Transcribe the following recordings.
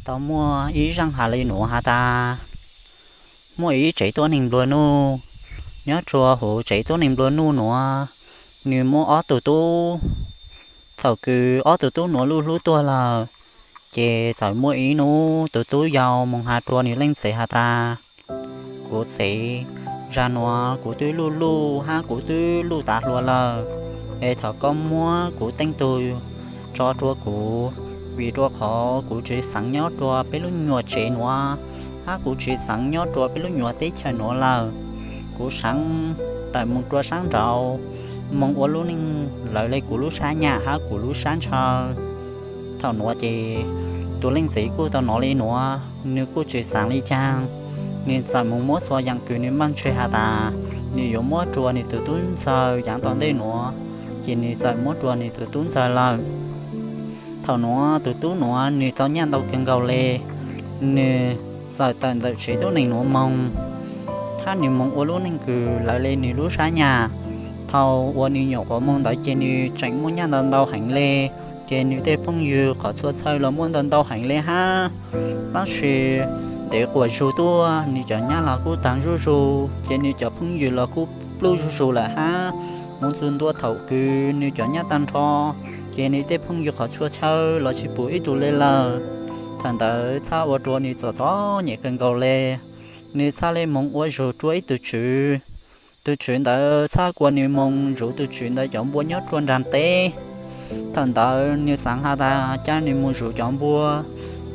Tau muaj ib zaaj has le nuav has tas, muaj ib tsev tuab neeg nplua nuj, nyob rua huv tsev tuab neeg nplua nuj nuav, nwg muaj ob tug tub. Thaum kws ob tug tub nuav luj hlub tuag lawm, ces txawm muaj ib nub tug tub yau moog has rua nwg leej txiv has tas, kuv txiv, zag nuav kuv twb luj luj hab kuv twb luj tav hluas lawm, es thov koj muab kuv teej tug tso rua kuv, vim rua qhov kuv tsi xaav nyob rua peb lub nyuas tsev nuav, hab kuv tsi xaav nyob rua peb lub nyuas teb chaws nuav lawm. Kuv xaav tawm moog rua saab nraud, moog ua lub neej lawv le kuv lub sab nyam hab kuv lub sab ntshaw. Thaum nuav ces tug leej txiv kuj tau nov le nuav, nwg kuj tsi xaav le caag, nwg txawm moog muab txhua yaam kws nwg maj ntse has tas, nwg yuav muab rua nwg tug tub ntxawg yaav tom ntej nuav, ces nwg txawm muab rua nwg tug tub ntxawg lawm. Thaum nuav tug tub nuav nwg tau nyaj ntau kawg nkaus le, nwg txawm tawm ntawm tsev tuab neeg nuav moog, hab nwg moog ua lub neej kws lawv le nwg lub sab nyam. Thaum uas nwg nyuam qhuav moog ntawd ces nwg tseem muaj nyaj ntau ntau heev le, ces nwg tej phooj ywg qhov txhua txhawj los muaj ntau ntau heev le hab. Tab sis ntev quas zug tuaj nwg cov nyaj los kuj taag zuj zug, ces nwg cov phooj ywg los kuj pluj zuj zug lawm hab. Moog txug ntua thaum kws nwg cov nyaj taag nrho, ces nwg tej phooj ywg qhov txhua txhawj los tsi pum ib tug le lawm. Thaum ntawd txhaj ua rua nwg txom txom nyem kawg nkaus le. Nwg txhaj le moog ua zug rua ib tug tswv. Tug tswv ntawd txhaj kuas nwg moog zuv tug tswv ntawd cov npua nyob rua nraag teb. Thaum ntawd nwg xaav has tas ca nwg moog zuv cov npua,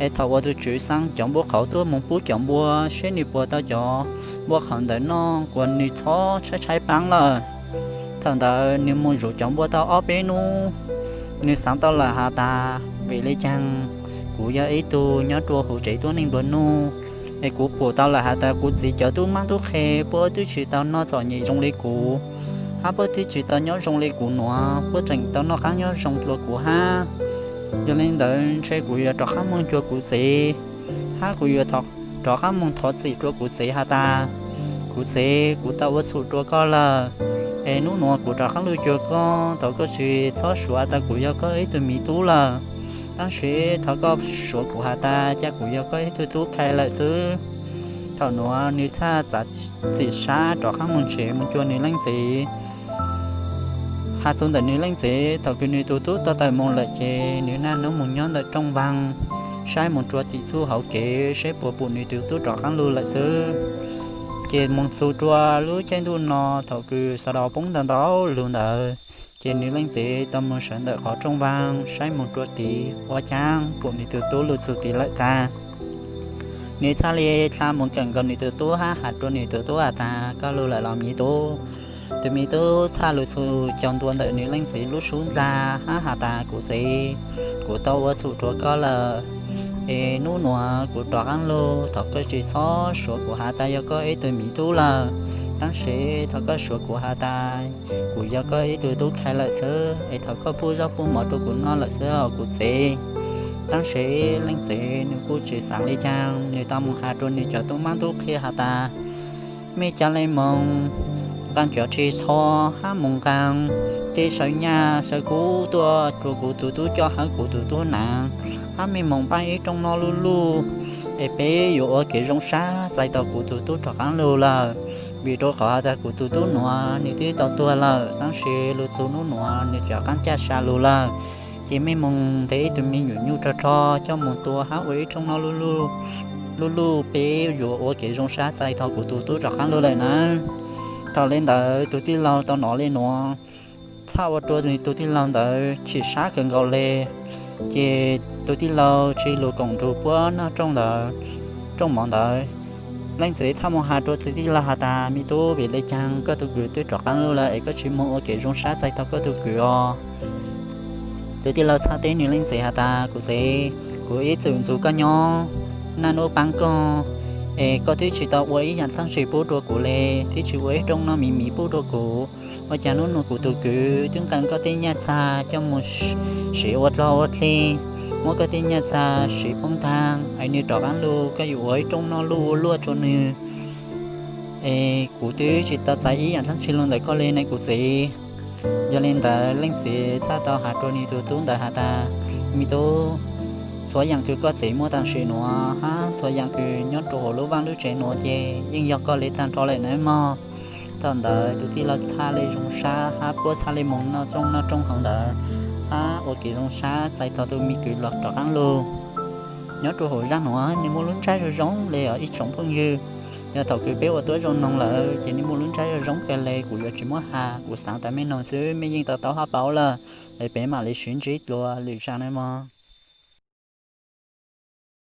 es thaum uas tug tswv xaa cov npua qhauv tuaj moog pub cov npua seb nwg puas tau cov npua qhauv ntawd noj kuas nwg txhob tshaib tshaib plaab lawm. Thaum ntawd nwg moog zuv cov npua tau ob peb nub, nwg xaav tau lawm has tas, vim le caag kuv yog ib tug nyob rua huv tsev tuab neeg nplua nuj, es kuv pum tau lawm has tas kuv txiv cov tub maab tub qhe puab twb tsi tau noj txom nyem zoo le kuv, hab puab twb tsi tau nyob zoo le kuv nuav, puab tseem tau noj qaab nyob zoo dlua kuv hab. Yog le ntawd ntshe kuv yuav rov qaab moog cuag kuv txiv, hab kuv yuav rov qaab moog thov txim rua kuv txiv has tas, kuv txiv, kuv tau ua txhum rua koj lawm, es nub nuav kuv rov qaab lug cuag koj, thov koj tsi txhob suav tas kuv yog koj ib tug miv tub lawm, tab sis thov koj suav kuv has tas ca kuv yog koj ib tug tub khai lawm xwb. Thaum nuav nwg txhaj txav txim sab rov qaab moog tsev moog cuag nwg leej txiv. Has txug ntawm nwg leej txiv, thaum kws nwg tug tub tau tawm moog lawm ces nwg naj nub moog nyob ntawm rooj vaag, saib moog rua tim txuj hauv kev seb puas pum nwg tug tub rov qaab lug lawm xwb. Ces moog txug rua lub caij ntuj no thaum kws sawv daws poob ntau ntau lug ntawd, ces nwg leej txiv tau moog sawv ntawm qhov rooj vaag saib moog rua tid ua caag pum nwg tug tub lug txug tid lawm tag. Nwg txhaj le dlha moog kawm nkaus nwg tug tub hab has rua nwg tug tub has tas, koj lug lawm los miv tub? Tug miv tub txhaj lug txug caug ntua ntawm nwg leej txiv lub sub ntxa hab has tas, kuv txiv, kuv tau ua txhum rua koj lawm, es nub nuav kuv rov qaab lug, thov koj tsi txhob suav kuv has tas yog koj ib tug miv tub lawm, tab sis thov koj suav kuv has tas kuv yog koj ib tug tub khai lawm xwb, es thov koj pub zaub pub mov rua kuv noj lawm xwb os kuv txiv. Tab sis leej txiv nws kuj tsis xaav li cas, nws tau mus has rua nws cov tub mab tub qhe has tas, mej ca le moog nqaa cov tshis tsho hab moog nqaa tej saw nyaj saw kub tuaj rua kuv tug tub coj hab kuv tug tub hnav, hab mej moog npaaj ib rooj noj luj luj, es peb yuav ua kev zoo sab txais tau kuv tug tub rov qaab lug lawm, vim rua qhov has tas kuv tug tub nuav nws twb tau tuag lawm, tab sis lug txug nub nuav nws rov qaab caj sa lug lawm. Ces mej moog ntes ib tug me nyuam nyuj rog rog coj moog tua hab ua ib rooj noj luj luj, peb yuav ua kev zoo sab txais tau kuv tug tub rov qaab lug lawm na. Thaum le ntawd tug tij laug tau nov le nuav, txhaj ua rua nws tug tij laug ntawd chim sab kawg nkaus le. Ces tug tij laug tsi lug koom nrug puab noj rooj ntawd, rooj mov ntawd. Leej txiv txhaj moog has rua tug tij laug has tas, me tub, vim le caag koj tug kwv twb rov qaab lug lawm es koj tsi moog ua kev zoo sab txais tau koj tug kwv os? Tug tij laug txhaj teb nws leej txiv has tas, kuv txiv, kuv ib txwm ntxug koj nyob, naj nub paab koj, es koj twb tsi tau ua ib yaam txheej tsi pub rua kuv le, twb tsi ua ib rooj noj miv miv pub rua kuv. Ua caag nub nuav kuv tug kwv twb nqaa koj tej nyaj txag coj moog siv ua dlog ua dlig, muab koj tej nyaj txag siv poob taag, es nws rov qaab lug koj yuav ua ib rooj noj luj ua luaj rua nws. Es kuv twb tsi tau txais ib yaam dlaab tsi lug ntawm koj le ne kuv txiv. Yog le ntawd leej txiv txhaj tau has rua nws tug tub ntawd has tas, me tub, Txhua yaam kws koj txiv muaj tam sim nuav hab txhua yaam kws nyob rua huv lub vaaj lub tsev nuav ces yeej yog koj le taag nrho lawm nawb mog. Thaum ntawd tus tij laug txhaj le zoo sab hab puab txhaj le moog noj rooj noj rooj hov ntawd hab ua kev zoo sab txais tog tus me kwv los rov qaab lug. Nyob rua huv zaaj nuav nwg muaj lub ntsab zoo zoo le os ib tsoom phooj ywg. Yog thaum kws peb ua tuab zoo noog lawm ces nwg muaj lub ntsab zoo zoo kawg le, kuv yuav tsi muab has, kuv xaav tas mej noog xwb mej yeej to taub hab paub lawm. Es peb maam le sib ntsib dlua lwm zaaj nawb mog.